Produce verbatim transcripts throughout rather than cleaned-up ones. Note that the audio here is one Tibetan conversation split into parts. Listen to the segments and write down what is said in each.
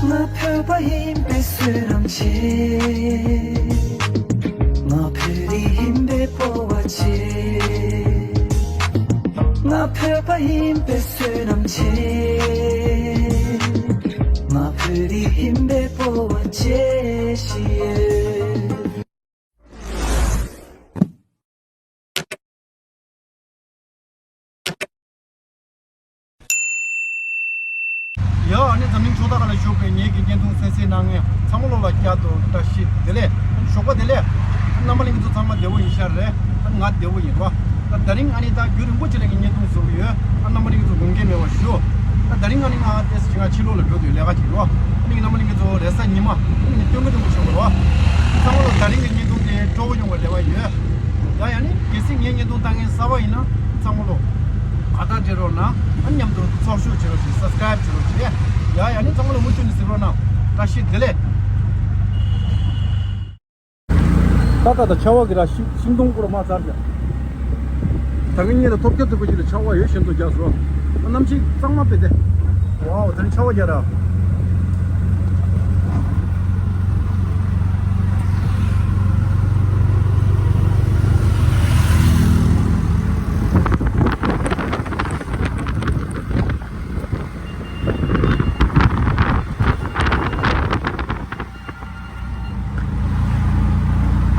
ང་བོད་པ་ཡིན་པའི་བསོད་ནམས་ཆེ། ང་བོད་རིགས་ཡིན་པའི་སྤོབས་པ་ཆེ། ང་བོད་པ་ཡིན་པའི་བསོད་ནམས་ཆེ། ང་བོད་རིགས་ཡིན་པའི་སྤོབས་པ་ཆེ་ཞིག་ཡོད། ཡ། ཨ་ནི་འཛམ་གླིང་ཕྱོགས་མཐའ་ཁག་ལ་བཞུགས་པའི་ངེད་ཀྱི་བརྙན་ཐུང་གསན་གཟིགས་གནང་མཁན་ཚང་མ་ལོ་ལ་བསྐྱར་དུ་བཀྲ་ཤིས་བདེ་ལེགས། ཨ་ནི་ཞོགས་པ་བདེ་ལེགས། རྣམ་པ་ལྷན་རྒྱས་ཚོ་ཚང་མ་བདེ་པོ་ཡིན་ཤག་རེད། ཨ་ནི་ང་བདེ་པོ་ཡིན་རོ། ད་ད་རིང་ཨ་ནི་ད་རྒྱུན་རིང་པོ་ཅིག་ལ་ངས་བརྙན་ཐུང་བཟོ་གི་ཡོད། ཨ་རྣམ་པ་ལྷན་རྒྱས་ཚོ་དགོངས་འགལ་མེད་པ་ཞུ། ད་ད་རིང་ཨ་ནི་ང་ཏོག་ཙམ་ཅིག་ང་ཕྱི་ལོགས་ལ་འགྲོ་དུས་ལས་ཀ་ཅིག་རོ། ཨ་ནི་རྣམ་པ་ལྷན་རྒྱས་ཚོ་རེས་གཟའ་ཉི་མ་ཨ་ནི་སྟོན་ག་སྟོན་ག་བྱུང་བ་རོ། ཚང་མ་ལོ་ད་རིང་གི་བརྙན་ཐུང་དེ་སྤྲོ་པོ་ཡོང་བའི་རེ་བ་ཡོད། ཡ་ཡ་ནི་གལ་སྲིད་ངའི་བརྙན་ཐུང་ལྟ་མཁན་གསར་པ་ཡིན་ན་ཚང་མ་ལོ་དགའ་རྟགས་སྤྲད་རོགས་གནང་། ཨ་མཉམ་དུ་ཚོགས་ཞུགས་བྱེད་རོགས་ཞེས་སབ་སི་ཀ་རེབ་བྱེད་རོགས་ཞེས། ཡ་ཡ་ནི་ཚང་མ་ལོ་མུ་མཐུད་ནས་གཟིགས་རོགས་གནང་། བཀྲ་ཤིས་བདེ་ལེགས། ཏག་ཏག་ཏག་ཆར་པ་གི་ར་ཤིང་ཤིང་སྡོང་སྐོར་མ་ཚར་ཀྱང་། ད་གིན་ངེད་ལ་ཐོབ་རྒྱ་ཐུབ་པ་ཞིག་ལ་ཆར་པ་ཡོད་བཞིན་དུ་རྒྱག་སོང་། གནམ་གཤིས་གཙང་མ་དཔེ་དེ། ཝའོ་ད་ནི་ཆར་པ་རྒྱག་ར།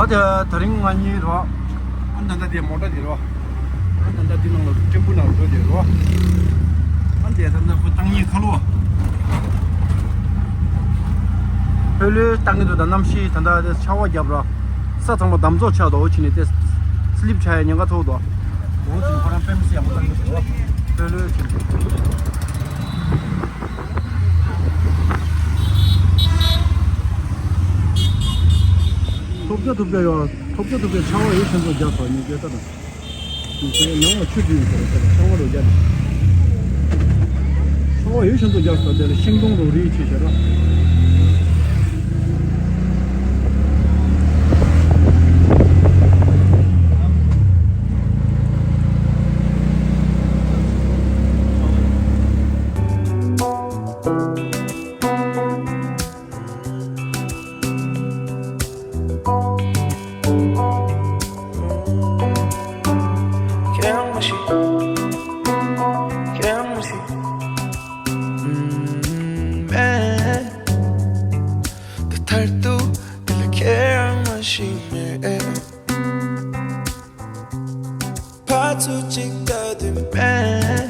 ཨ་དེ་ད་རིང་ང་གཉིས་རོ། ཨ་ད་ལྟ་དེ་མོ་ཊ་དེ་རོ། ཨ་ད་ལྟ་དེ་ནང་ལ་ཀྲེམ་བུ་ནང་འགྲོ་དེ་རོ། ཨ་དེ་ད་ལྟ་ཁོ་བཏང་ཉིན་ཁ་ལོ། ཕོ་ལོས་བཏང་གི་འདུག་ད་གནམ་གཤིས་ད་ལྟ་དེ་ཆར་པ་བརྒྱབ་རོ། ས་ཚང་མ་འདམ་རྫོག་ཆགས་འདུག་ཕྱི་ནས་དེ་སི་ལིབ་ཆགས་ཡ་ཉེན་ཁ་ཚོགས་འདུག་འོ་ཙམ་ཁོ་རང་དཔེ་མི་སྲིད་ཡག་པོ་བཏང་གི་འདུག་ཕོ་ལོས་ཕྱིན། ཐོབ་རྒྱ་ཐོབ་རྒྱ་ཡོད། ཐོབ་རྒྱ་ཐོབ་རྒྱ་ཆར་པ་ཡོད་ཚད་ཚོ་རྒྱག་ཐོག་ཉིན་བརྒྱད་ལྟར། ཉིན་བརྒྱད་ནང་ལ་ཆུ་དུས་ཡོད་ཟེར་ཆར་པ་རོ་རྒྱག་ཆར་པ་ཡོད་ཚད་ཚོ་རྒྱག་ཐོག་དེ་ལ་ཤིང་སྡོང་རོ་རིའི་ཆུ་ཤར་ར། ཕར་ཚུར་གཅིག་ལྟ་དུས་མེད།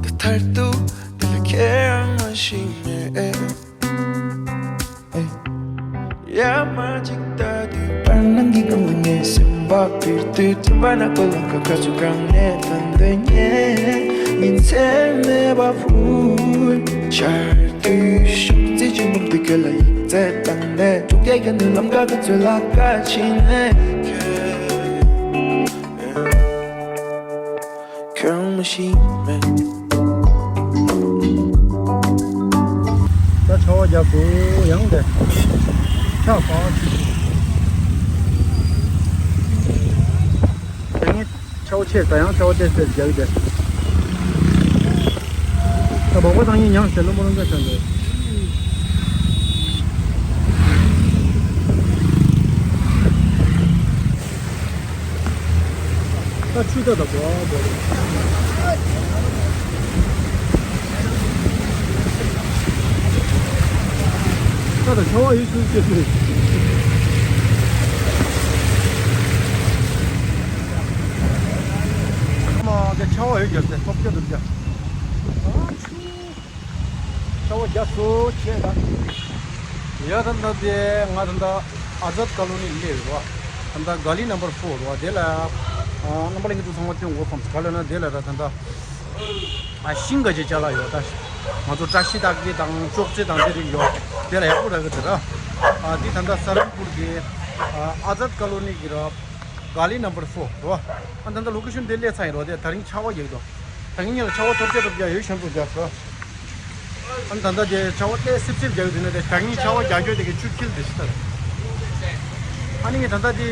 ད་མཐར་ཐུག་འདི་ལ་ཁྱེད་རང་མ་ཤེས་མེད། ཡར་མར་གཅིག་ལྟ་དུས་བར་སྣང་གི་སྒང་ལ་ངའི་སེམས་པ་འཕུར་དུས་ཙམ་པ་ན་ཀོ་ལོང་ཁ་ཁ་ཚུར་གང་ནས་ཐོན་འདོད་ཉེ་ཉིན་མཚན་མེད་པ་འཕུར་ཆར་དུས་ཤུགས་རྩེ་ཆེན་པོ་འདི་ག་ལ་ཡིག་ཚད་བཏང་ནས་ཐུག་རྒྱལ་གྱི་ནུས་ལམ་ཁ་ཁ་ཚོད་ལ་ཁ་ཕྱིན་ནས། ཁྱོད་མ་ཤེས་མེད། ད་ཆར་པ་རྒྱག་དགོས་ཡང་དེ། ཆར་པ་ཆུ་ཆུ། དེ་ངས་ཆར་པ་ཆེ་ད་ཡང་ཆར་པ་ཏེ་ཏེ་རྒྱག་དེ། ད་སྦག་སྦག་བཏང་ཡིན་ཡང་ཞལ་ལོ་མོ་རང་འགའ་ཆགས་འདུག་ད་ཆུ་ད་ད་བ་བ་རེད། ད་ད་ཆར་པ་ཡོད་ཚུལ་སྐྱེ་ཚུལ། ཨ་མ་དེ་ཆར་པ་ཡོད་རྒྱབ་སྟེ་ཐོབ་རྒྱ་འདུག་རྒྱ། ཆར་པ་རྒྱ་སོ་ཆེ་ད། ཡ་ད་ད་དེ་ང་ད་ད་ཨ་ཛད་ཀ་ལོ་ནི་སླེབས་རེད་བ། ད་ད་ག་ལི་ནམ་བར་ཕོར་རེད་བ། དེ་ལ་ཨ་རྣམ་པ་ལྷན་རྒྱས་ཚོ་ཚང་མ་སྟོན་དགོས་བསམ་ག་ལ་ན་དེ་ལ་ད་ད་ད་ཨ་ཤིང་ག་ཅེ་ཅ་ལག་ཡོད་ད། ང་ཚོ་བཀྲ་ཤིས་རྟགས་བརྒྱད་དང་ཅོག་ཙེ་དང་དེ་རིགས་ཡོད། དེ་ལ་ཡག་པོ་རག་གི་འདུག་ར། ཨ་འདི་ད་ད་ས་རམ་པུར་གི་ཨ་ཨ་ཛད་ཀ་ལོ་ནི་གི་ར་ག་ལི་ནམ་བར་ཕོར་རེད་བ། ཨ་ད་ད་ལོ་ཀེ་ཤོན་དེ་སླེབས་ཚར་ཡིན་རོ། དེ་ད་རིང་ཆར་པ་རྒྱག་གི་འདུག་ད་ངེད་གཉིས་ལ་ཆར་པ་ཐོབ་རྒྱ་ཐོབ་རྒྱ་ཡོད་ཤམ་པོ་རྒྱག་སོ། ཨ་ནི་ད་ལྟ་དེ་ཆར་པ་ཏོག་ཙམ་སིབ་སིབ་རྒྱག་གི་འདུག་ན་དེ་ད་ངེད་ཆར་པ་རྒྱག་རྒྱུ་དེ་གི་ཆུ་འཁྱིལ་དེ་ཤི་ད། ཨ་ནི་ངས་ད་ལྟ་དེ་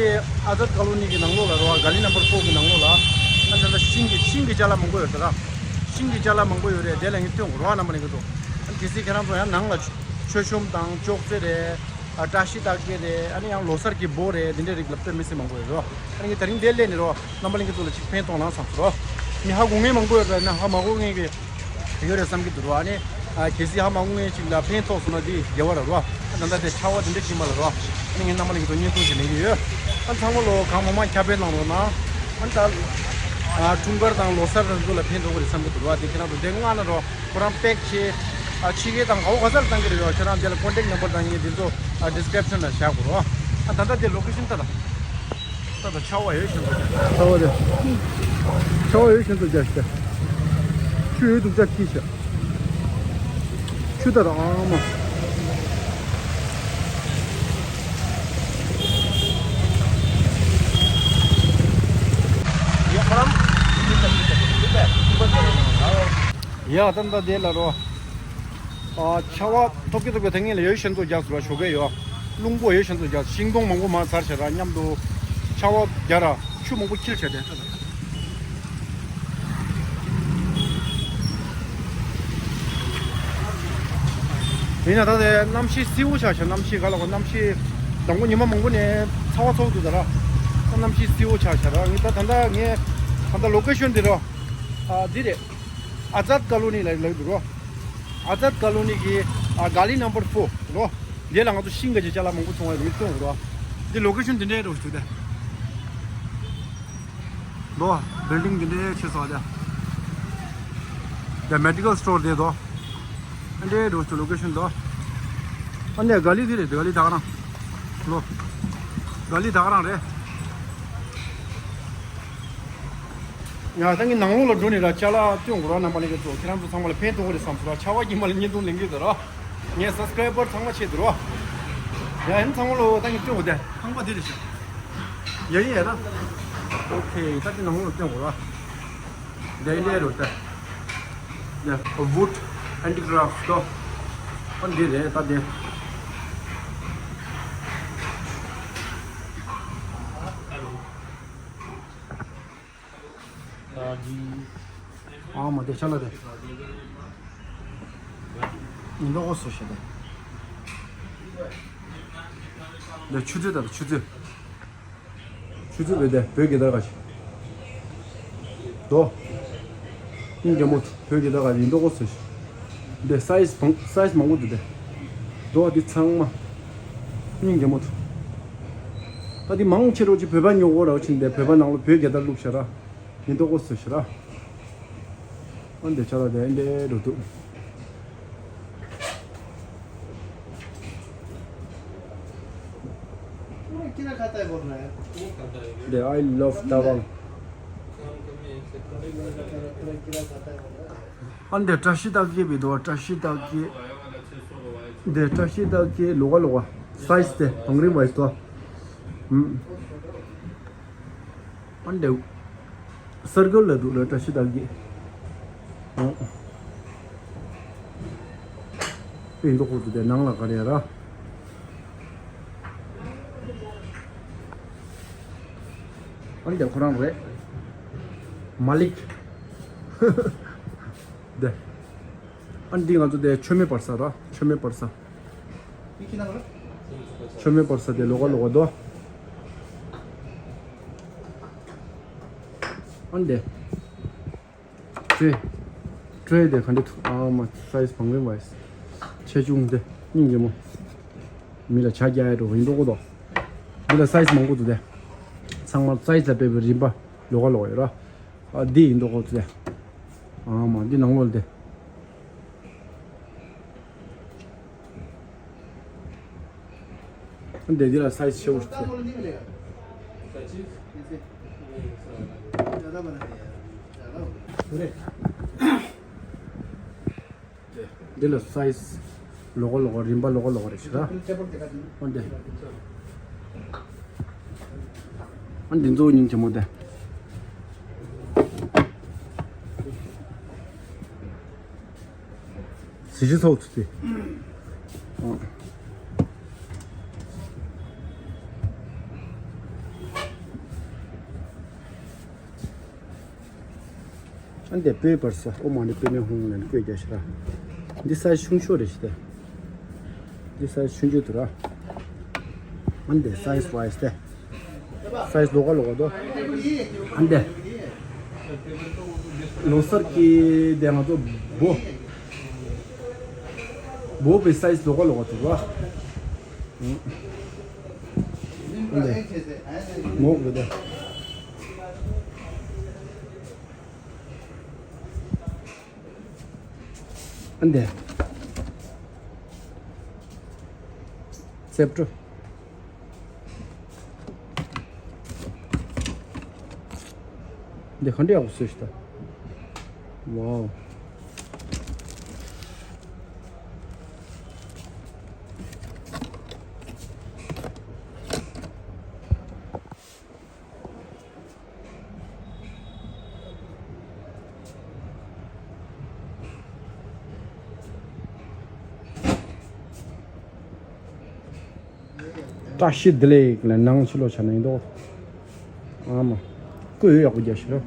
ཨ་ཛད་ཀ་ལོ་ནི་གི་ནང་ལོགས་ལ་རོ་ཨ་ག་ལི་ནམ་བར་ཕོར་གི་ནང་ལོགས་ལ། ཨ་ནི་ད་ལྟ་ཤིང་གི་ཤིང་གི་ཅ་ལག་མང་པོ་ཡོད་ད་ར། ཤིང་གི་ཅ་ལག་མང་པོ་ཡོད་རེད། དེ་ལ་ངས་སྟོན་དགོས་རོ་ཨ་རྣམ་པ་ལྷན་རྒྱས་ཚོ། ཨ་ནི་ གལ་སྲིད་ཁྱེད་རང་ཚོ་ཡང་ནང་ལ་མཆོད་གཤོམ་དང་ཅོག་ཙེ་རེད། ཨ། བཀྲ་ཤིས་རྟགས་བརྒྱད་རེད། ཨ་ནི་ཡང་ལོ་གསར་གྱི་འབོ་རེད། འདི་འདྲའི་རིགས་ལ་དཔེ་མི་སྲིད་མང་པོ་ཡོད་རོ། ཨ་ནི་ངས་དེ་རིང་འདིར་སླེབས་ནས་རོ། རྣམ་པ་ལྷན་རྒྱས་ཚོ་ལ་ཅིག་ཕན་ཐོགས་ན་བསམ་སོང་རོ། མི་ཧ་གོ་མཁན་མང་པོ་ཡོད་རེད། ན་ཧ་མ་གོ་མཁན་གྱི་ཡོད་རེད་བསམ་གྱི་འདུག་རོ། ཨ་ནི། ཨ། གལ་སྲིད་ཧ་མ་གོ་མཁན་ཅིག་ལ་ཕན་ཐོགས་སོང་ན་འདི་དགེ་བ་རེད་རོ། ཨ། ད་ལྟ་དེ་ཆར་པ་འདི་འདྲ་ཞིག་མ་ལ་རོ། ཨ་ནི་ངས་རྣམ་པ་ལྷན་རྒྱས་ཚོ་བརྙན་ཐུང་ཞིག་ལེན་གྱི་ཡོད། ཨ། ཚང་མ་ལོ་གང་མང་མང་ཁྱབ་སྤེལ་གནང་རོགས་གནང་། ཨ་ནི་ད། ཨ། འཁྲུངས་སྐར་དང་ལོ་གསར་རང་ཚོ་ལ་ཕན་ཐོགས་ཀྱི་རེད་བསམ་གྱི་འདུག་རོ། ཨ། དེ་ཁྱེད་རང་ཚོ་དེ་མངགས་ན་རོ། ཁོ་རང་པེག་བྱས། ཨ། ཕྱི་རྒྱལ་དང་ག་བ་ག་ས་ལ་བཏང་གི་རེད་ཡོད། ཁྱེད་རང་དེ་ལ་ཀོན་ཊེག་ནམ་བར་དང་ངས་འདི་ཚོ། ཨ། ཌི་སི་ཀི་རིབ་ཤན་ལ་བཞག་དགོས་རོ། ཨ། ད་ལྟ་དེ་ལོ་ཀེ་ཤན་ལྟ་དང་། ད་ལྟ་ཆར་པ་ཡོད་བཞིན་དུ། ཆར་པ་དེ། ཆར་པ་ཡོད་བཞིན་དུ་རྒྱག་ཤག་ཆུ་ཡོད་འདུག་ཅག་ཁྱི་ཤག་ཆུ་ད་རང་མ། ཡ་ད་ད་དེ་ལ་རོ། ཨ། ཆར་པ་ཐོབ་ཀྱི་འདུག་པའི་ཐད་ངེས་ལ་ཡོད་བཞིན་དུ་རྒྱག་ཟེར་བ་ཞོགས་ཀས་ཡོད། རླུང་པོ་ཡོད་བཞིན་དུ་རྒྱག་ཤིང་སྡོང་མང་པོ་མར་ཚར་བྱས་ར་མཉམ་དུ། ཆར་པ་རྒྱག་ར་ཆུ་མང་པོ་འཁྱིལ་བྱས་ཏེ། ཡིན་ན་ད་དེ་གནམ་གཤིས་བསིལ་པོ་ཆགས་ཤག་གནམ་གཤིས་ག་ལ་གོ། གནམ་གཤིས་དང་པོ་ཉི་མ་མང་པོ་ནས་ཚ་བ་ཚ་པོ་འདུག་ད་ར། གནམ་གཤིས་བསིལ་པོ་ཆགས་ཤག་ར། ངས་ད་ད་ལྟ་ངས་ད་ལྟ་ལོ་ཀེ་ཤན་འདི་རོ། ཨ། འདི་རེད། ཨ་ཛད་ཀ་ལོ་ནི་ལ་ལབ་འདུག་རོ། ཨ་ཛད་ཀ་ལོ་ནི་གི། ཨ། ག་ལི་ནམ་བར་ཕོར་རོ། འདི་ལ་ང་ཚོ་ཤིང་གི་ཅ་ལག་མང་པོ་བཙོང་བ་རེད་བཙོང་རོ། འདི་ལོ་ཀེ་ཤན་འདི་འདྲའི་རོ་ཞུ་དེ། འདུག་བ། བིལ་ཌིང་འདི་འདྲའི་ཆེ་སོང་བ་དེ། འདི་མེ་ཌི་ཀལ་སི་ཊོར་དེ་འདུག་ཨ་འདྲའི་རོ་ཞུ་ལོ་ཀེ་ཤན་འདུག་ཨ་འདི་ག་ལི་དེ་རེད། ག་ལི་ད་ག་རང་ལོ། ག་ལི་ད་ག་རང་རེད། ཡ། ད་ངས་ནང་ལོགས་ལ་འགྲོ་ནས་ར་ཅ་ལག་སྟོན་དགོས་ར། རྣམ་པ་ལྷན་རྒྱས་ཚོ་ཁྱེད་རང་ཚོ་ཚང་མ་ལ་ཕན་ཐོགས་ཀྱི་རེད་བསམ་སོང་ར། ཆར་པ་རྒྱུན་མ་ལ་བརྙན་ཐུང་ལེན་གྱི་ཡོད་ར། ངའི་སབ་སི་ཀ་རའི་བར་ཚང་མ་ཆེད་དུ་ར། ཡ། ཡིན་ཚང་མ་ལོ་ད་ངས་སྟོན་དགོས་དེ། ཁང་པ་འདི་རེད་ཤག་ཡ་ཡིན་ཡ་ད། ཨོ་ཁེ། ད་འདི་ནང་ལོགས་ལ་སྟོན་དགོས་ར། འདི་འདི་རུ་ད། འདི་wood handicraft དོ། ཨ་འདི་རེད་ད་འདི། ཨ་མ་དེ་ཆ་ལ་དེ། ཉིན་ཐོ་ཨོ་སོ་ཤ་དེ། འདི་ཆུ་ཚོད་དང་ཆུ་ཚོད། ཆུ་ཚོད་བོད་དེ་བོད་རྒྱལ་དར་ག་ཞིག་དོ། སྙིང་རྗེ་མོ། བོད་རྒྱལ་དར་ག་ཡིན་མདོག་གོ་ཟེར་ཞིག་འདི་སའི་ཛི་བང་སའི་ཛི་མང་པོ་འདུག་དེ། དོ་འདི་ཚང་མ། སྙིང་རྗེ་མོ། ད་འདི་མང་ཆེ་རོ་ཅིག་བོད་པ་ཉོ་གོ་ར་ཕྱིན་ཏེ་བོད་པ་ནང་ལ་བོད་རྒྱལ་དར་བླུགས་ཤག་ར། ཡིན་མདོག་གོ་ཟེར་ཞིག་ར། ཨ་འདི་ཆ་ལ་དེ་འདྲའི་འགྲོ་འདུག The I love Tawang. ཨ་འདི་བཀྲ་ཤིས་རྟགས་བརྒྱད་པའི་དོ། བཀྲ་ཤིས་རྟགས་བརྒྱད། འདི་བཀྲ་ཤིས་རྟགས་བརྒྱད་ལོགས་ཀ་ལོགས་ཀ། སའི་ཛི་དེ་བང་རིམ་བ་ཡིས་དོ། ཨ་འདི་སར་ཀལ་ལ་འདུག་ལ། བཀྲ་ཤིས་རྟགས་བརྒྱད། ཨོ། ཡིན་མདོག་ཁུག་ཏུ་དེ་ནང་ལ་ག་རེ་ར། ཨ་འདི་ཁོ་རང་རེད། མ་ལིག་དེ། ཨ་འདི་ང་ཚོ་དེ་མཆོད་མེ་སྤར་ས་ར། མཆོད་མེ་སྤར་ས། མཆོད་མེ་སྤར་ས་དེ་ལོགས་ཀ་ལོགས་ཀ་དོ། ཨ་འདི། ཏྲེ། ཏྲེ་དེ་ག་འདྲ་འདུག་ཨ་མ། སའི་ཛི་བང་རིམ་བ་ཡིས། ཆེ་ཆུང་དེ་སྙིང་རྗེ་མོ། མི་ལ་ཇ་རྒྱག་ཡ་འགྲོ་ཡིན་མདོག་གོ་དོ། འདི་ལ་སའི་ཛི་མང་པོ་འདུག་དེ། ཚང་མ་སའི་ཛི་ལ་དཔག་པའི་རིམ་པ་ལོགས་ཀ་ལོགས་ཀ་ཡོད་ར། ཨ་འདི་ཡིན་མདོག་གོ་དོ་དེ། ཨ་མ་འདི་ནང་ལོགས་དེ། འདི་འདི་ལ་སའི་ཛི་ཆེ་བོ་ཞིག་ཚེ། འདི་ལ་སའི་ཛི་ལོགས་ཀ་ལོགས་ཀ། རིམ་པ་ལོགས་ཀ་ལོགས་ཀ་རེད་ཤག་ར། འོ་འདི། ཨ་འདི་ཚོ་སྙིང་རྗེ་མོ་དེ། གཟི་བརྗིད་ཚོགས་ཚུད་དེ། ཨ་འདི་སྤོས་སྤར་ས། ཨོ་མ་ནི་སྤོས་མེ་ཧུང་ལན་སྤོས་རྒྱ་ཤི་ར། འདི་སའི་ཛི་ཆུང་ཤོས་རེད་ཤི་ཏེ། འདི་སའི་ཛི་ཆུང་ཆུང་དུ་ར། ཨ་འདི་སའི་ཛི་ཝའི་སི་ཏེ། སའི་ཛི་ལོགས་ཀ་ལོགས་ཀ་དོ། ཨ་འདི། ལོ་སར་གྱི་དེ་ང་ཚོ་བོ། བོ་བའི་སའི་ཛི་ལོགས་ཀ་ལོགས་ཀ་དུ་ར། ཨ་འདི། མོག་གི་དེ། ཨ་འདི། ཙེབ་ཀྲུ། འདི་ག་འདྲ་ཡག་པོ་བཟོས་ཤི་ད། ཝའོ། བཀྲ་ཤིས་བདེ་ལེགས་ལ་ནང་ཕྱི་ལོགས་ཆ་ནས་ཡིན་དོ། ཨ་མ། ཀུ་ཡོད་ཡག་པོ་རྒྱག་ཤི་རོ།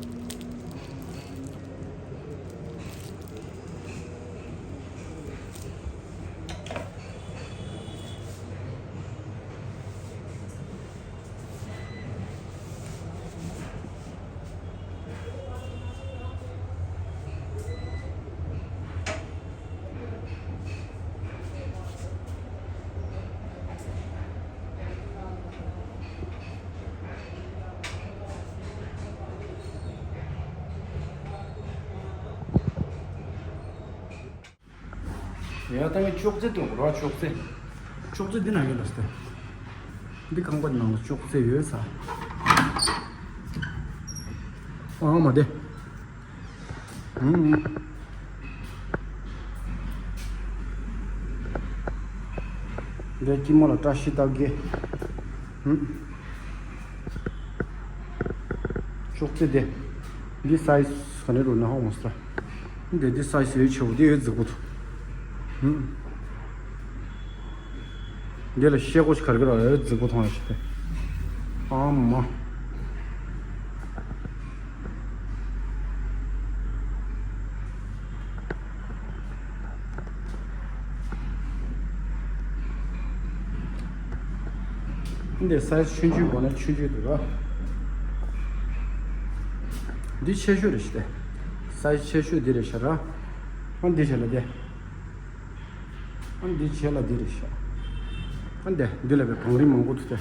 ཡ་ད་ངས་ཅོག་ཙེ་བཏོན་རོགས། ཅོག་ཙེ། ཅོག་ཙེ་འདི་ན་ཡོད་ལ་སྟེ། འདི་ཁང་པ་ནང་ལ་ཅོག་ཙེ་ཡོད་ས། ཨ་མ་དེ། ཨུམ། འདི་དཀྱིལ་མ་ལ་བཀྲ་ཤིས་རྟགས་བརྒྱད། ཨུམ། ཅོག་ཙེ་དེ། འདི་སའི་ཛི་ག་ནས་རུ་ན་ཧོ་མོ་སྟ། འདི་འདི་སའི་ཛི་ཡོད་ཆེ་བོ་འདི་ཡོད་རྫིག་པོ་འདུག་ཨུམ། འདི་ལ་ཤེལ་སྒོ་ཞིག་གར་གི་ར་ཡོད་རྫིག་པོ་མཐོང་ཡ་ཞིག་སྟེ། ཨ་མ། འདི་སའི་ཛི་ཆུང་ཆུང་གོ་ན་ཆུང་ཆུང་འདུག་ར། འདི་ཆེ་ཤོས་རེད་ཤི་ཏེ། སའི་ཛི་ཆེ་ཤོས་འདི་རེད་ཤ་ར། ཨ་འདི་བྱས་ལ་དེ། ཨ་འདི་བྱས་ལ་འདི་རེད་ཤ། ཨ་འདི་འདི་ལ་བའི་བང་རིམ་མང་པོ་འདུག་སྟེ།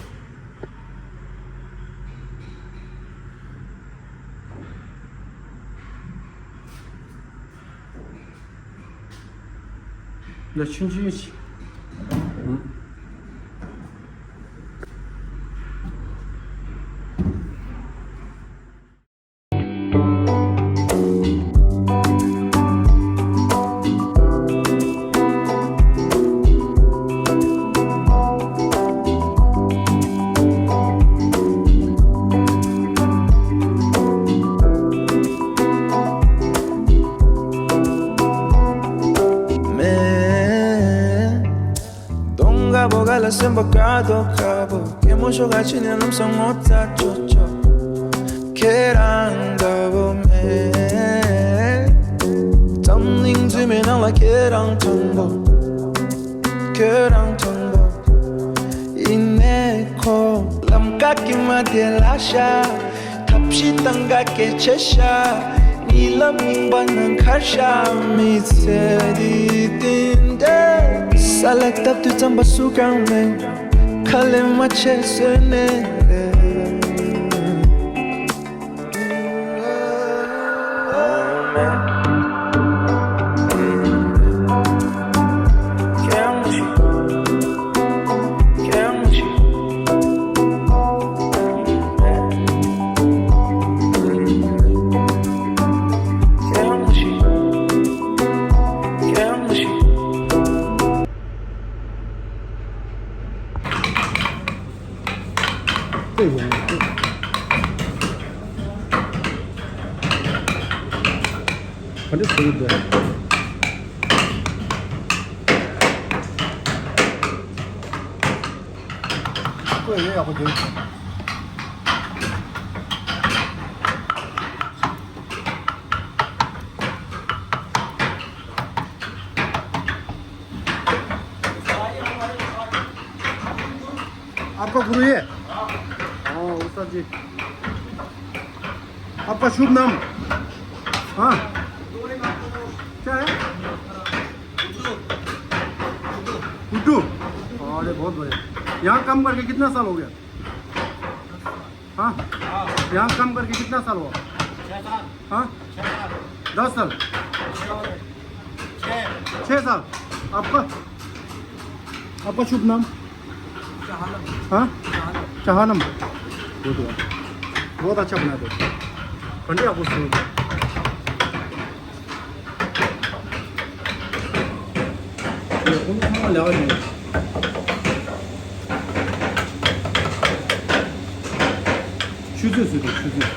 ལ་ཆུན་ཆུན་ཞིག་མེད། གདོང་དཀར་པོ་ག་ལ་སེམས་པ་དཀར་དོ་དཀར་པོ། སྐྱེད་མོ་ཤོག་ག་ཕྱི་ནས་ལམ་སང་ངོ་ཚ་ཆོག་ཆོག་ཁྱེད་རང་འདྲ་བོ་མེད། འཛམ་གླིང་འཛུལ་མའི་ནང་ལ་ཁྱེད་རང་མཐོན་པོ། ཁྱོད་རང་མཐོན་པོ། ཡིན་ནའི་ཁོ་ལམ་ཀ་གི་མ་དེ་ལ་ཤ། ཐབས་ཤེས་བཏང་ག་སྐད་ཆ་ཤ། ཉི་ལམ་ཡིན་པ་ན་མཁར་ཤ། མི་ཚེ་འདི་བདུན་འདྲ། ས་ལ་བཏབ་དུས་རྩམ་པ་སུ་གང་མེད། ཁ་ལས་མ་ཆད་བཟོས་ནས་རེད། ག་འདྲ་བཟོ་གི་འདུག་ཁོས་ཡོད་ཡག་པོ་འདུག आपका गुरु ये? हाँ, उस्ताद जी। आपका शुभ नाम? हाँ। क्या है? गुड्डू। अरे, बहुत बढ़िया। यहाँ काम करके कितना साल हो गया? हाँ? यहाँ काम करके कितना साल हुआ? छह साल। हाँ? छह साल। दस साल? छह साल। आपका? आपका शुभ नाम? चाहलम। हाँ? चाहलम। चाहलम। बहुत हुआ। बहुत अच्छा बनाते हो। ठंडी आपको सुनो। ཆུ་ཚོད་ཟེར་དུས་ཆུ་ཚོད།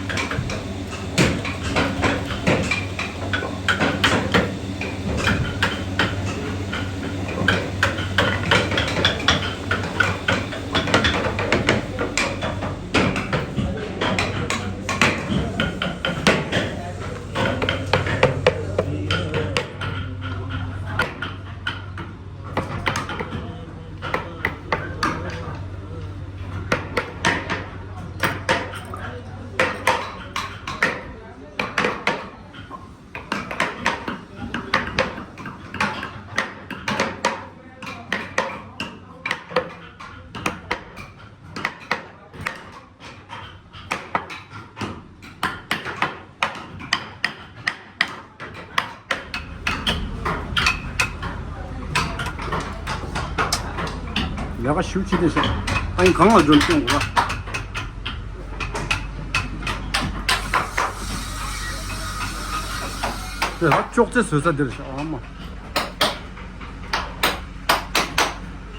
ལས་ཀ་ཞིབ་ཆེ་དེ་ཤག་ཨ་ཡིན་གང་ལ་འཇོན་སྐྱོང་དགོས་པ། དེ་ལ་ཅོག་ཙེ་བཟོས་ས་འདིར་ཤག་ཨ་མ།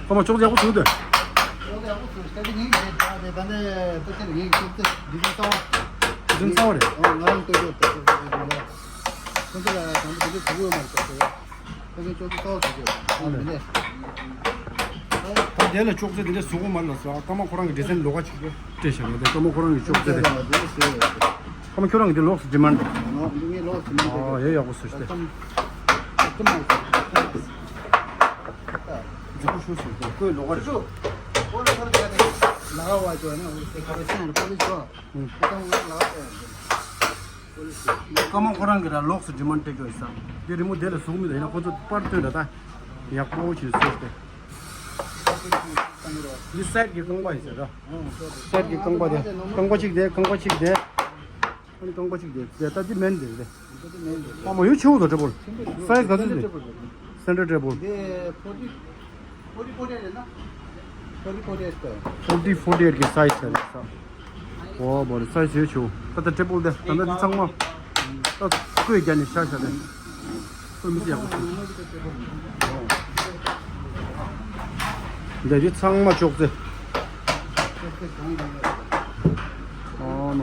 ཁོ་མ་ཅོག་ཙེ་ཡག་པོ་བཟོས་དེ། ཅོག་ཙེ་ཡག་པོ་བཟོས་ཤག་དེ་ངའི་ད་དེ་ད་ནས་ད་ཆེན་ངའི་ཅོག་ཙེ་འདི་ཚོ་རྩ་བ། འདི་ཚོ་རྩ་བ་རེད། ཨོ་ང་རང་ལྟོས་ཡོད་ད་ཅོག་ཙེ་འདི་ལ། ཁོ་ཚོ་ལ་དང་པོ་དེ་འདྲ་བཟོ་གི་ཡོད་མ་རེད་ད་དེ། ཁོ་ཚོས་ཅོག་ཙེ་གསར་པ་བཟོ་རྒྱུ་ཡོད། ཨ་ནི་ད་དེ་ལ་ཅོག་ཙེ་དེ་འདྲ་བཟོ་གི་མ་རེད་ལ་ཟེར། ཨ་ཀརྨ་ཁོ་རང་གི་ཌི་ཛའིན་ལོགས་ཀ་ཅིག་སྤྲད་བཞག་ཡོད་དེ། ཀརྨ་ཁོ་རང་གི་ཅོག་ཙེ་དེ། ཀརྨ་ཁྱོད་རང་གི་དེ་ལོགས་སུ་ཌི་མན་ཌི་རེད། ཨ་ཡོད་ཡག་པོ་བཟོས་ཤག་དེ། མཛེས་པོ་ཞིག་བཟོས་འདུག་ཁོའི་ལོགས་ཀ་རེད། ཀརྨ་ཁོ་རང་གི་ར་ལོགས་སུ་ཌི་མན་ཌི་སྤྲད་ཀྱི་ཡོད་ས། དེ་རི་མོ་དེ་ལ་བཟོ་གི་མི་འདུག་ཡིན་ན་ཁོ་ཚོ་པར་སྟོན་ར་ད་ཡག་པོ་ཞིག་བཟོས་ཏེ། འདི་སའིཌ་གི་རྐང་པ་ཡིན་ཟེར་ར། སའིཌ་གི་རྐང་པ་དེ། རྐང་པ་གཅིག་དེ། རྐང་པ་གཅིག་དེ། ཨ་ནི་རྐང་པ་གཅིག་དེ། དེ་ལྟ་དེ་མེན་དེ་རེད། ཨ་མ་ཡོད་ཆེ་བོ་དང་ཊེ་བལ། སའིཛ་ག་ཚོད་རེད། སེན་ཊར་ཊེ་བལ། འདི་ཕོར་ཊི། ཕོར་ཊི་ཕོར་ཊི་རེད་ན། ཕོར་ཊི་ཕོར་ཊི་ཨེ་ཊི། ཕོར་ཊི་ཕོར་ཊི་ཨེ་ཊི་གི་སའིཛ་རེད་ས། ཨོ་བོ་རེད། སའིཛ་ཡོད་ཆེ་བོ། ད་ལྟ་ཊེ་བལ་དེ། ད་ལྟ་འདི་ཚང་མ། ད་བཀོད་རྒྱ་ནི་ཤ་ཤ་རེད། བཀོད་མི་སྲིད་ཡག་པོ་བྱུང་། འདི་རི་ཚང་མ་ཅོག་ཙེ། ཨོ་མ།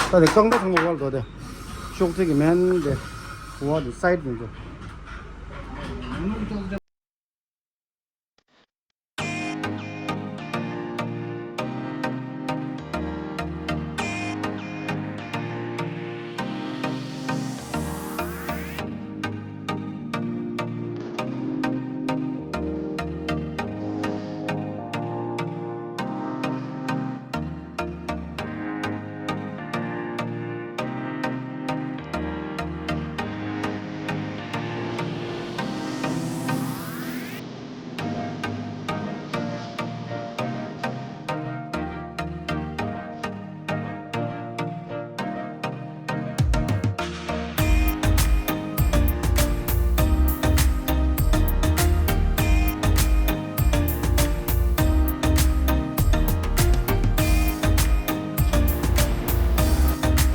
ད་དེ་རྐང་པ་ཚང་མ་བར་དོ་དེ། ཅོག་ཙེ་གི་མེན་དེ། བ་དེ་སའིཌ་དེ་ཚོ།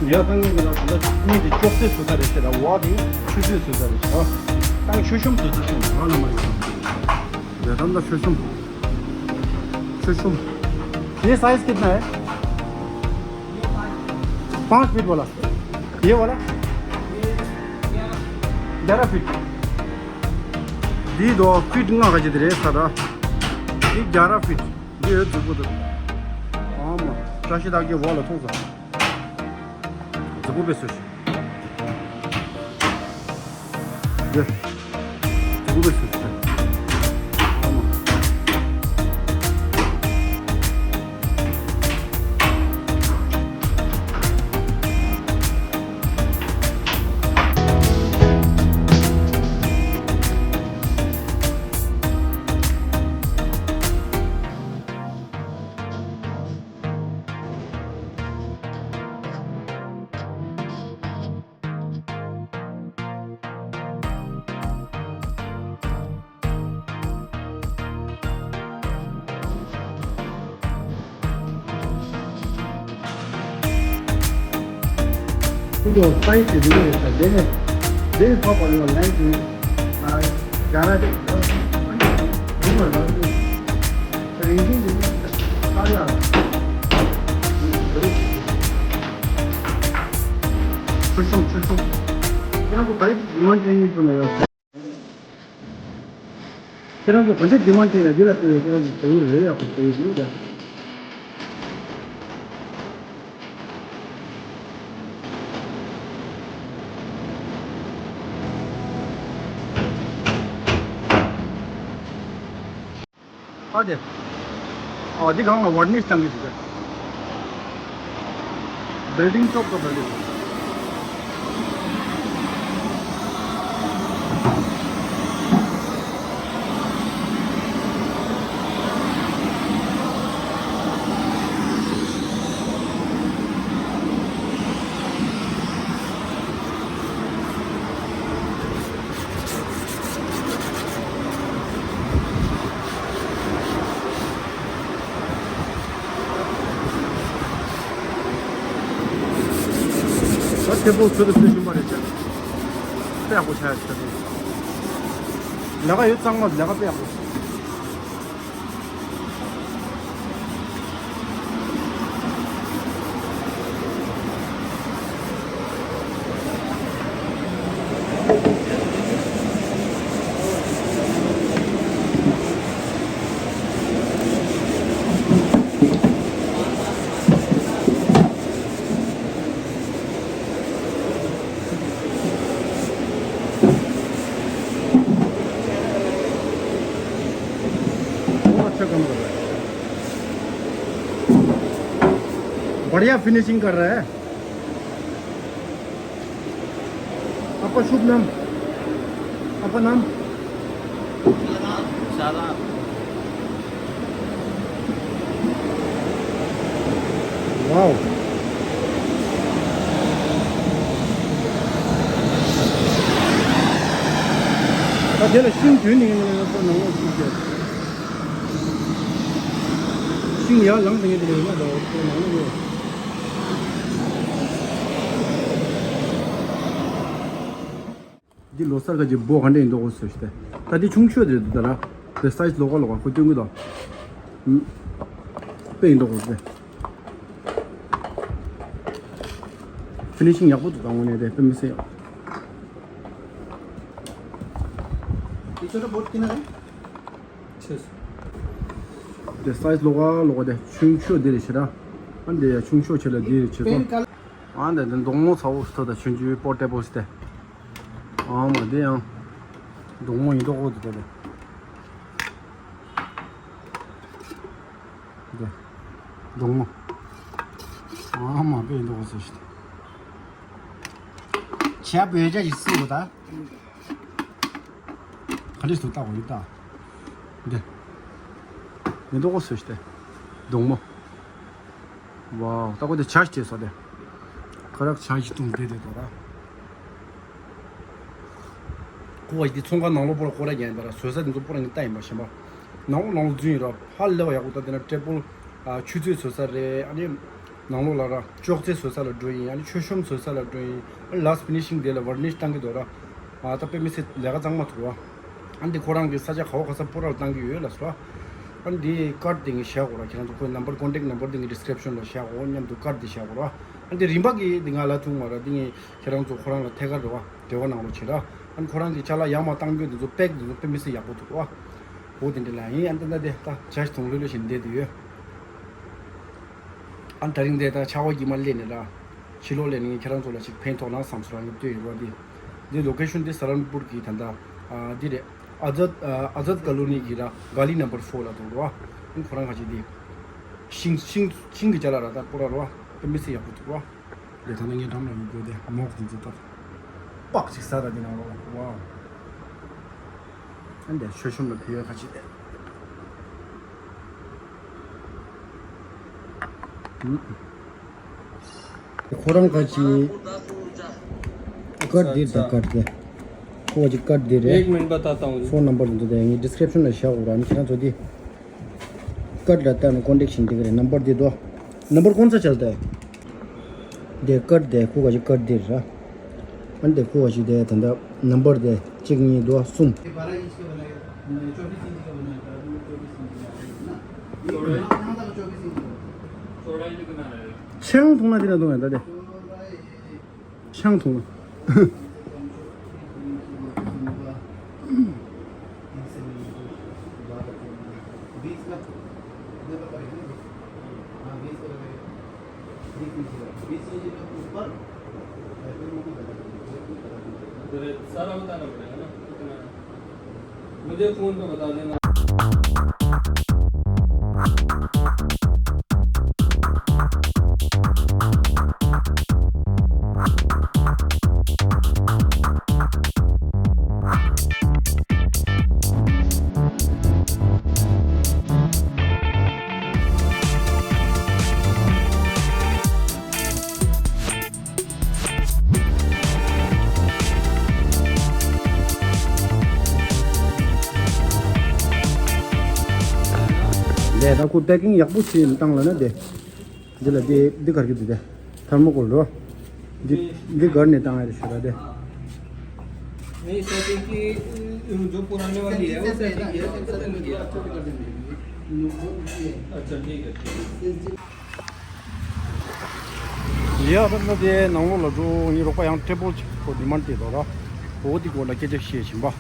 ཡ་ཏང་གི་ལ་ད་ལྟ་གཉིས་དེ་ཅོག་ཙེ་བཟོ་ས་རེད་ཤག་ད་བ་དེ་ཆུ་ཚོད་བཟོ་ས་རེད་ཤག་ཏང་ཆུ་ཤོམ་བཟོ་ས་ཤོམ་རང་ལ་མ་ཡོད། ཡ་ཏང་ད་ཆུ་ཤོམ། ཆུ་ཤོམ། ये साइज कितना है? पाँच फीट वाला। ये वाला? ग्यारह फीट। འདི་དོ་ཕིཊ་ལྔ་ག་ཅི་དེ་རེད་ས་ར། འདི་བརྒྱ་ར་ཕིཊ། འདི་ཡོད་མཛུབ་གུ་དེ། ཨ་མ། བཀྲ་ཤིས་རྟགས་བརྒྱད་འོག་ལ་མཐོང་ས། མཛུབ་གུ་པས་སུ་ཞིག་འདི། མཛུབ་གུ་པས་སུ་ཞིག་ཨ་མ། ཁྱེད་ཚོ་སའི་ཛི་དེ་འདྲ་རེད་ཟེར། དེ་ནས་དེ་ཐོག་པ་ལ་ལན་དེ་ང་རྒྱ་ར་དེ་རིང་ཐུང་དེ་ཨ་ཡ་ཆུ་ཤོང་ཆུ་ཤོང་ཡང་གོ་བའི་མི་མང་ཅན་ཡིན་དུ་ན་ཡོད། ཁྱེད་རང་ཚོ་ག་འདྲ་ཌི་མན་ཌི་ཡོད་ན་འདི་ལ་ལྟོས་ཡོད། ཁྱེད་རང་ཚོ་ཟ་ཡུལ་རེ་ཡག་པོ་ཟ་ཡུལ་འདུག་ད། ཨ་དེ། ཨ་འདི་སྒང་ལ་ཝར་ནིཤ་བཏང་གི་འདུག་ད། Building top to building. ད་ཐེ་པོ་ཚོད་ཚོད་བཞིན་པ་རེད་ཅག་དཔེ་ཡག་པོ་ཆགས་ཡ་ཆགས་འདུག་ལས་ཀ་ཡོད་ཚང་མ་ལས་ཀ་དཔེ་ཡག་པོ། बहुत अच्छा काम कर रहा है। बढ़िया फिनिशिंग कर रहा है। आपका शुभ नाम? आपका नाम? शाहजान। Wow. ད་དེ་ལ་ཤིང་དོན་ནི་ཡིན་ན་ཡང་ས་ནང་ལོགས་ཤིག་ཤིང་ཡར་ལངས་དང་ཡིན་དེ་ཡིན་ན་ད་ནང་ལོགས། འདི་ལོ་གསར་ག་གི་སྦོ་ག་འདྲ་ཡིན་མདོག་གོ་སོ་ཞིག་སྟེ། ད་འདི་ཆུང་ཤོས་དེ་འདུག་ད་ར། དེ་སའི་ཛི་ལོགས་ཀ་ལོགས་ཀ་ཁོ་སྟོན་གི་འདུག་དཔེ་ཡིན་མདོག་གོ་སྟེ། ཕི་ནི་ཤིང་ཡག་པོ་འདུག་ད་དངོས་གནས་དེ་དཔེ་མི་སྲིད་ཡག་དེ་སའི་ཛི་ལོགས་ཀ་ལོགས་ཀ་དེ་ཆུང་ཤོས་དེ་རེད་ཤི་ར། ཨ་འདི་ཡ་ཆུང་ཤོས་ཆེ་ལ་དེ་རེད་ཤི་ཚོ། ཨ་འདི་འདི་མདོག་མོ་ཚ་བོ་ཞིག་ཐོག་ད་ཆུང་ཆུང་པོ་ཏྲེ་པོ་ཞིག་སྟེ། ཨ་མ་དེ་ཡང་མདོག་མོ་ཡིན་མདོག་གོ་འདུག་ད་དེ། འདི། མདོག་མོ། ཨ་མ་དཔེ་མདོག་ཟེར་ཞིག་བྱས་བོད་ཇ་ཞིག་བསྲེས་དགོས་ད། ག་འདྲས་སུ་བཏགས་པ་ཡིན་ད། འདི། མདོག་ཟེར་ཞིག་སྟེ། མདོག་མོ། ཝའོ། ད་ཁོ་དེ་ཇ་ཞིག་བྱས་སོ་དེ། ཁ་རག་ཇ་ཞིག་བཏུང་བསྡད་དེ་དོ་ད། ཁོ་བ་ཞིག་དེ་ཚོང་ཁང་ནང་ལོགས་པོ་ར་སྐོར་ར་རྒྱག་ཡིན་པ་ར། བཟོ་ས་དེ་ཚོ་པོ་ར་ངས་ལྟ་ཡིན་པ་ཞེན་པ། ནང་ལོགས་ནང་ལོགས་འཛུལ་ཡིན་ར། ཧ་ལས་པ་ཡག་པོ་ད། དེ་ན་ཏྲེ་པོལ་ཆུ་ཚོད་བཟོ་ས་རེད། ཨ་ནི་ནང་ལོགས་ལ་ར་ཅོག་ཙེ་བཟོ་ས་ལ་འགྲོ་ཡིན། ཨ་ནི་མཆོད་གཤོམ་བཟོ་ས་ལ་འགྲོ་ཡིན། ཨ་ནི་ལཱསི་ཕི་ནི་ཤིང་དེ་ལ་ཝར་ནིཤ་བཏང་གི་འདུག་ར། ཨ་ད་དཔེ་མི་སྲིད་ལས་ཀ་གཙང་མ་ཐུག་ར། ཨ་ནི་ཁོ་རང་གི་ས་ཆ་ག་བ་ག་ས་པོ་ར་ལ་བཏང་གི་ཡོད་ལ་སོ་ར། ཨ་ནི་དེ་ཀར་དེ་ངས་བཞག་གོ་ར། ཁྱེད་རང་ཚོ་ཁོའི་ནམ་བར་ཀོན་ཊེག་ནམ་བར་དེ་ངས་ཌི་སི་ཀི་རིབ་ཤན་ལ་བཞག་གོ། མཉམ་དུ་ཀར་དེ་བཞག་གོ་ར། ཨ་ནི་དེ་རིན་པ་གི་དེ་ང་ལ་ཐུག་མ་ར། དེ་ངས་ཁྱེད་རང་ཚོ་ཁོ་རང་ལ་ཐད་ཀར་རེ་བ་འབྲེལ་བ་གནང་རོགས་བྱེད་ར། ཨ་ནི་ཁོ་རང་གི་ཅ་ལག་ཡར་མར་བཏང་རྒྱུ་དེ་ཚོ་པེག་དེ་ཚོ་དཔེ་མི་སྲིད་ཡག་པོ་འདུག་ར། འོ་དེ་འདྲ་ལ་ཡིན། ཨ་ནི་ད་ལྟ་དེ་ད་ཇ་ཞིག་འཐུང་ལྷོད་ལྷོད་བྱས་བསྡད་དེ་ཡོད། ཨ་ནི་དེ་རིང་དེ་ད་ཆར་པ་དཀྱིལ་མ་སླེབས་ནས་ར། ཕྱི་ལོགས་ལ་ནི་ཁྱེད་རང་ཚོ་ལ་ཞིག་ཕན་ཐོགས་ན་བསམ་སོང་ར། ངས་ལྟོས་ཡོད་ར། འདི་འདི་ལོ་ཀེ་ཤོན་འདི་ས་ཧ་རན་པུར་གི་ད་ལྟ་ཨ་འདི་རེད། ཨ་ཛད་ཨ་ཛད་ཀ་ལོ་ནི་གི་ར་ག་ལི་ནམ་བར་ཕོར་ལ་འདུག་ར། ཨ་ནི་ཁོ་རང་ག་ཅིག་འདི་ཤིང་ཤིང་ཤིང་གི་ཅ་ལག་ར། ད་པོ་ར་ར་དཔེ་མི་སྲིད་ཡག་པོ་འདུག་ར། ལས་ད་ནི་ངའི་འགྲམ་ལ་ཡོད་རྒྱུ་དེ་མོག་འདི་ཚོ་ད་པགས་ཅིག་ཟ་ད་འདི་ནང་ལོགས་ལ། ཝའོ། ཨ་འདི་མཆོད་གཤོམ་ལ་ཕུལ་ཡོད་ཁ་ཅིག་དེ། ཁོ་རང་ཁ་ཅིག་ཀར་འདི་ད་ཀར་དེ། ཁོ་ཅིག་ཀར་འདི་རེད། एक मिनट बताता हूँ। ཕོན་ནམ་བར་འདི་དེ་ངའི་ཌི་སི་ཀི་རིབ་ཤན་ལ་བཞག་གོ་ར། ཨ་ནི་ཁྱེད་རང་ཚོ་འདི། कट रहता है ना, कॉन्टेक्ट छिन दिख रहे नंबर दे दो। नंबर कौन सा चलता है? དེ་ཀར་དེ་ཁུ་ག་ཞིག་ཀར་དེ་ར། ཨན་དེ་ཁུ་ག་ཞིག་དེ་ད་ལྟ་ནམ་བར་དེ་གཅིག་གཉིས་དོ་གསུམ། ཆང་འཐུང་ན་དེ་ན་འཐུང་ཡ་ད་དེ། ཆང་འཐུང་ན། सारा बताना पड़ेगा ना कितना। मुझे फोन पे बता देना। ལས་ད་ཁོ་པེ་ཀིང་ཡག་པོ་བྱས་བཏང་ལ་ན་དེ། འདི་ལ་དེ་འདི་གར་གི་འདུག་དེ། ཐར་མོ་ཀོལ་རོ། འདི་འདི་གར་ནས་བཏང་ཡ་རེད་ཞུ་ར་དེ། नहीं सेटिंग की जो पुराने वाली है वो सेटिंग किया। अच्छा ठीक है। ཡ་ད་ལྟ་དེ་ནང་ལོགས་ལ་འགྲོ་ངའི་རོགས་པ་ཡང་ཊེ་བལ་ཅིག་ཁོ་ཌི་མན་ཌི་བྱས་འདུག་ར། འོ་དེ་སྐོར་ལ་སྐད་ཆ་བཤད་བཞིན་པ། ཨ་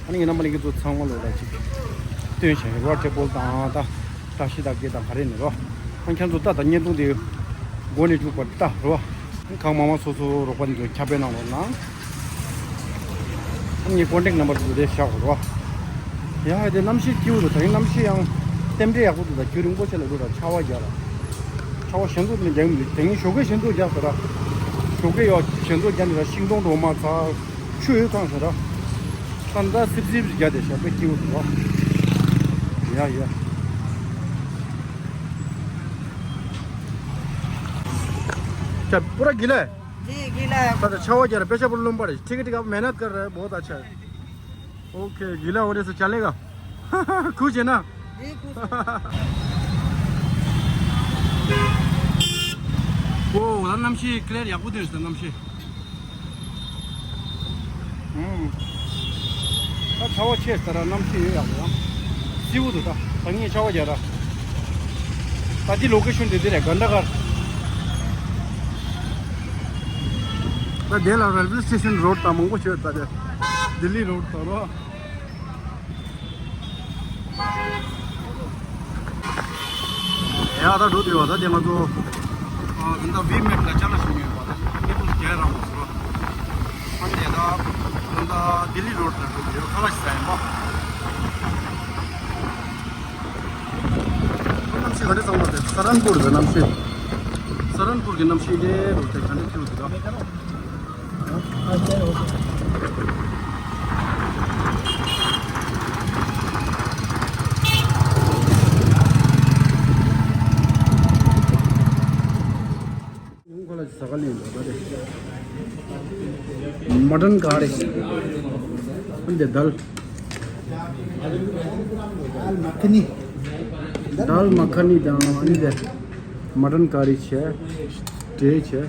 ནི་ངའི་རྣམ་པ་ལྷན་རྒྱས་ཚོ་ཚང་མ་ལོ་ལ་ཅིག་སྟོན་བྱ་ཡིན་རོ། ཊེ་བལ་དང་ད་བཀྲ་ཤིས་རྟགས་བརྒྱད་དང་ག་རེ་ནས་རོ། ཨ་ཁྱེད་ཚོ་ད་ད་བརྙན་ཐུང་དེ་མགོ་ནས་མཇུག་བར་ལྟ་རོ། གང་མང་མང་སོ་སོ་རོགས་པ་འདི་ཚོ་ཁྱབ་སྤེལ་གནང་རོགས་གནང་། ངའི་ཀོན་ཊེག་ནམ་བར་དེ་བཞག་རོགས། ཡ་ཧེ་དེ་གནམ་གཤིས་སྐྱིད་པོ་འདུག་ད་རིང་གནམ་གཤིས་ཡང་རྟེན་འབྲེལ་ཡག་པོ་འདུག་ད་རྒྱུན་རིང་པོ་ཆེ་ལ་འདུག་ད་ཆར་པ་རྒྱག་ར། ཆར་པ་ཞེ་པོ་ནས་རྒྱག་གི་མི་འདུག་དེ་རིང་ཞོགས་ཀས་ཞེ་པོ་རྒྱག་ཟེར་ར། ཞོགས་ཀས་ཡོ་ཞེ་པོ་རྒྱག་ནས་ར་ཤིང་སྡོང་འགྲོ་མ་ཚར། ཆུ་ཡོད་ཁང་ཟེར་ར། ད་ད་སིབ་སིབ་རྒྱག་དེ་ཞག་པའི་སྐྱིད་པོ་འདུག་ཡ་ཡ། क्या पूरा गीला है? जी, गीला है। पता छावा क्या है? पेशाब लंबा है। ठीक है, ठीक है, आप मेहनत कर रहे हैं, बहुत अच्छा है। ओके, गीला होने से चलेगा? खुश है ना? जी, खुश है। ओ, ད་གནམ་གཤིས་ཀི་ལེར་ཡག་པོ་འདུག་ད་གནམ་གཤིས། ཨུམ། ད་ཆར་པ་ཆེ་ས་ར་གནམ་གཤིས་ཡོད་ཡག་པོ་ཡང་། བསིལ་པོ་འདུག་ད་ད་ངས་ཆར་པ་རྒྱག་ར། ད་འདི་ལོ་ཀེ་ཤོན་དེ་འདི་རེད། གྷན་དྷ་གར། ད་དེ་ལ་རེལ་ཝེ་སི་ཊེ་ཤན་རོ་ཌི་ད་མང་པོ་ཤོད་ད་དེ། ལྡི་ལི་རོ་ཌི་ད་རོ། ཡ་ད་འགྲོ་དུས་བ་ད་དེ་ང་ཚོ་ཨ་ད་ལྟ་བི་མེབ་ལ་ཅ་ལག་ཞིག་ཉོས་པ་ད་ཨེ་པལ་བརྒྱད་རང་བ་ཟེར་བ། ཨ་ནི་ད་ད་ལྟ་ལྡི་ལི་རོ་ཌི་ལ་འགྲོ་དུས་ཁ་ལག་ཞིག་ཟ་ཡིན་པ། གནམ་གཤིས་ག་འདྲ་ཚང་མ་དེ་ས་རན་པུར་གི་གནམ་གཤིས། ས་རན་པུར་གི་གནམ་གཤིས་དེ་རུ་དེ་ག་འདྲ་ཐིག་འདུག་ད། मटन करी। दाल मखनी। दाल मखनी दा अनि दे मटन करी छे। टे छे।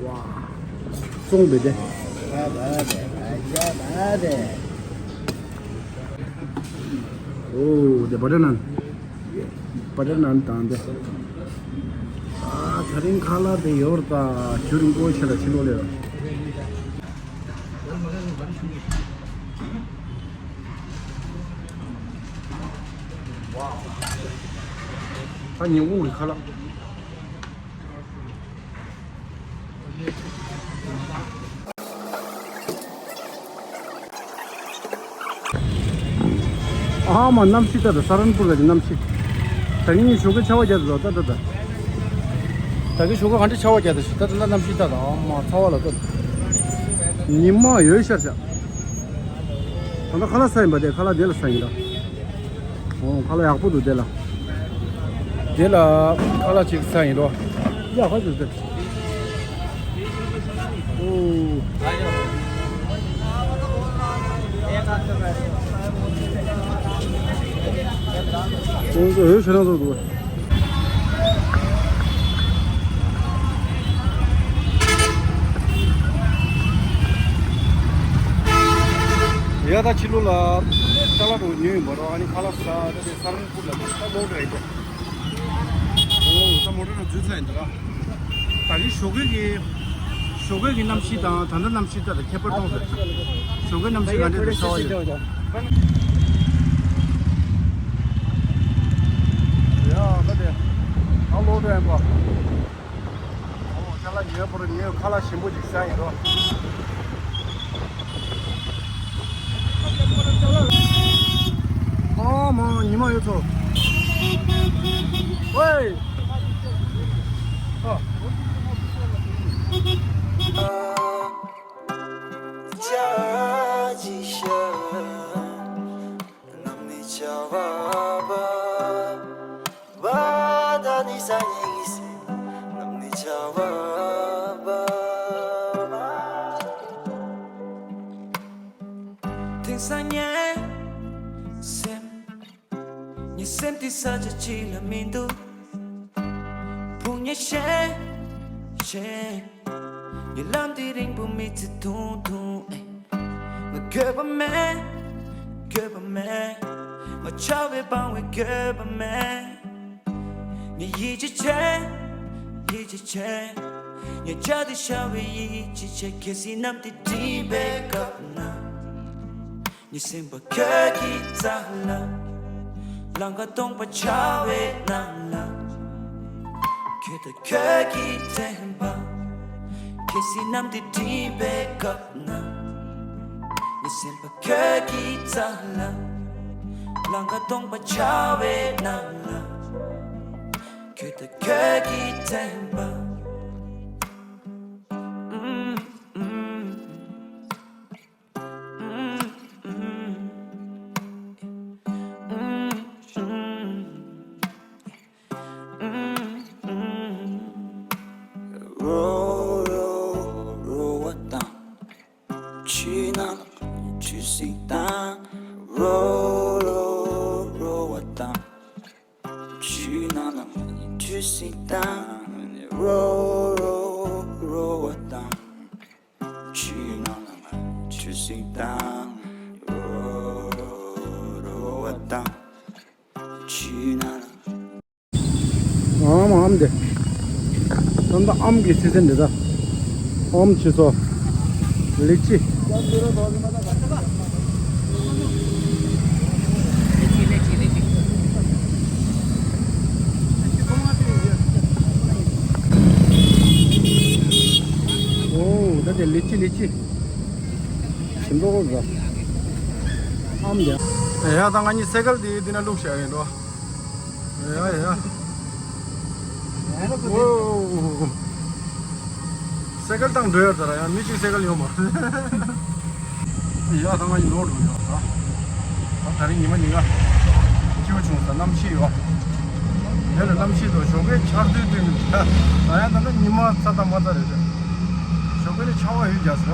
वाह। सोंग बेदे। ओ दे बटर नान। बटर नान तांदे। ཨ་ད་རིང་ཁ་ལག་དེ་ཡོར་ད་རྒྱུན་རིང་པོ་ཞིག་ལ་ཕྱིན་ལོག་ལེ། ད་ཉིན་གུང་གི་ཁ་ལག་ཨ་མ་གནམ་གཤིས་ད་ད་ས་རན་པུར་ག་གི་གནམ་གཤིས། ད་གིན་ཞོགས་ཀས་ཆར་པ་བརྒྱབ་འདུག་ད་ད་ད། ད་གིན་ཞོགས་ཀས་ག་འདྲ་ཆར་པ་བརྒྱབ་ད་ཞིག་ད་ད་ད་གནམ་གཤིས་ད་ད་ཨ་མ་ཚ་བ་ལ་ད། ཉི་མ་ཡོད་ཤར་ཤག་ད་ད་ཁ་ལག་ཟ་ཡིན་པ་དེ་ཁ་ལག་དེ་ལ་ཟ་ཡིན་ད། ཨོ་ཁ་ལག་ཡག་པོ་འདུག་དེ་ལ། དེ་ལ་ཁ་ལག་ཅིག་ཟ་ཡིན་རོ། ཡག་པོ་འདུག་དེ། ཨོ། ཁོང་ཚོ་འོད་ཤེས་རང་ཚོ་འདུག་ད་ཕྱི་ལོགས་ལ་ཅ་ལག་འགྲོ་ཉོས་ཡིན་པ་རོ། ཨ་ནི་ཁ་ལག་ཟ་ད་དེ་ས་རང་ཕུར་ལ་ད་ལོག་འགྲོ་ཡིན་འདུག་ཨོ་ད་མོ་ཊ་ནང་འཛུལ་ཚར་ཡིན་འདུག་ཨ། ད་གིན་ཞོགས་ཀས་ཀྱི་ཞོགས་ཀས་ཀྱི་གནམ་གཤིས་དང་ད་ལྟ་གནམ་གཤིས་ད་ལྟ་ཁྱད་པར་མཐོང་ཟེར། ཞོགས་ཀའི་གནམ་གཤིས་ག་འདྲ་འདུག་ཤྭ་བ་ཡོད། ཡ་ད་དེ་ད་ལོག་འགྲོ་ཡིན་པ། ཨོ་ཅ་ལག་ཉོས་པོ་རེད། ཉོས་ཁ་ལག་ཞིམ་པོ་ཅིག་ཟ་ཡིན་རོ། ཨ་མ་ཉི་མ་ཡོད་ཚོ། ཝེ། ཨ། དེང་སང་ངའི་སེམས། ངའི་སེམས་འདི་ས་ཆ་གཅིག་ལ་མི་འདུག་ཕུང་ཉེན་ཤེས་ཤེས། ངའི་ལམ་འདི་རིང་པོ་མི་ཚེ་ཐུང་ཐུང་ཨེ། ང་འགྱོད་པ་མེད། འགྱོད་པ་མེད། ང་བྱ་བས་སྤང་བའི་འགྱོད་པ་མེད། ངས་ཡིད་ཆེས་བྱེད། ཡིད་ཆེས་བྱེད། ངས་བྱ་དེ་བྱ་བའི་ཡིད་ཆེས་བྱེད། གལ་སྲིད་གནམ་དེ་སྒྲིབ་པའི་སྐབས་ན། ངའི་སེམས་པ་ཁྱོད་ཀྱི་རྩ་ལ། ལང་ཀ་སྟོང་པ་བྱ་བའི་ནང་ལ། ཁྱོད་དང་ཁྱོད་ཀྱི་དྲན་པ། གལ་སྲིད་གནམ་དེ་སྒྲིབ་པའི་སྐབས་ན། ངའི་སེམས་པ་ཁྱོད་ཀྱི་རྩ་ལ། ལང་ཀ་སྟོང་པ་བྱ་བའི་ནང་ལ། ཁྱོད་དང་ཁྱོད་ཀྱི་དྲན་པ། རོ་རོ་རོ་བ་དང་། ཆུ་ནང་ལ་ཆུ་སྲིན་དང་། རོ་རོ་རོ་བ་དང་། ཆུ་ནང་ལ་ཆུ་སྲིན་དང་། རོ་རོ་རོ་བ་དང་། ཆུ་ནང་ལ་ཆུ་སྲིན་དང་། རོ་རོ་རོ་བ་དང་། ཆུ་ནང་ལ། ཨམ་ཨམ་དེ། ད་ལྟ་ཨམ་གྱི་སི་ཛན་རེད་ད། ཨམ་ཆུ་སོ། ལི་ཅི། ཨོ་ད་དེ་ལི་ཅི་ལི་ཅི། ཞིམ་པོ་གོ་ཨམ་དེ། ཡ་ད་ང་གཉིས་སེ་ཀལ་དེ་འདི་ན་བླུགས་བཞག་ཡིན་འགྲོ། ཡ་ཡ། ཨོ། སེ་ཀལ་བཏང་འགྲོ་ཡ་ད་ར་ཡ་མི་གཅིག་སེ་ཀལ་ཡོད་མ། ཡ་ད་ང་གཉིས་ལོག་འགྲོ་ཡ་ད། ད་ད་རིང་ཉི་མ་ཉིན་ག་སྐྱིད་པོ་བྱུང་ས་གནམ་གཤིས་ཡོད། དེ་ལ་གནམ་གཤིས་དང་ཞོགས་པའི་ཆར་དུས་དུས་ནི་ད་ཡ་ད་ན་ཉི་མ་ཚ་དང་མ་ཚ་རེད་ཤག་ཞོགས་པའི་ནི་ཆར་པ་ཡོད་རྒྱག་ས།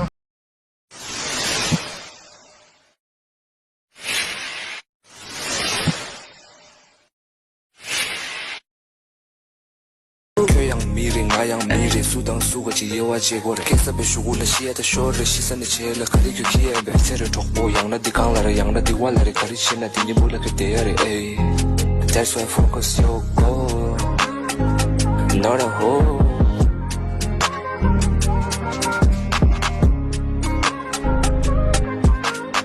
ཁྱོད་ཡང་མི་རེད། ང་ཡང་མི་རེད། སུ་དང་སུ་ག་ཅིག་དབྱེ་བ་འབྱེད་དགོས་རེད། སྐད་གསར་པའི་གཞུག་གུ་ལ་ཤི་ཡ་ད་ཤོར་རེད། ཤི་ས་ནས་བྱེད་ལ་ག་རེ་ཁྱོད་ཁྱི་ཡ་ཡིན་པའི་ཚེ་རེ་གྲོགས་པོ། ཡང་ན་འདི་གང་ལ་རེད། ཡང་ན་འདི་བ་ལ་རེད། ག་རེ་བྱེད་ན་འདི་གཉིས་པོ་ལ་ཁྱོད་བསྡད་ཡ་རེད། ཨེ། That's why focus your goal, not a hole.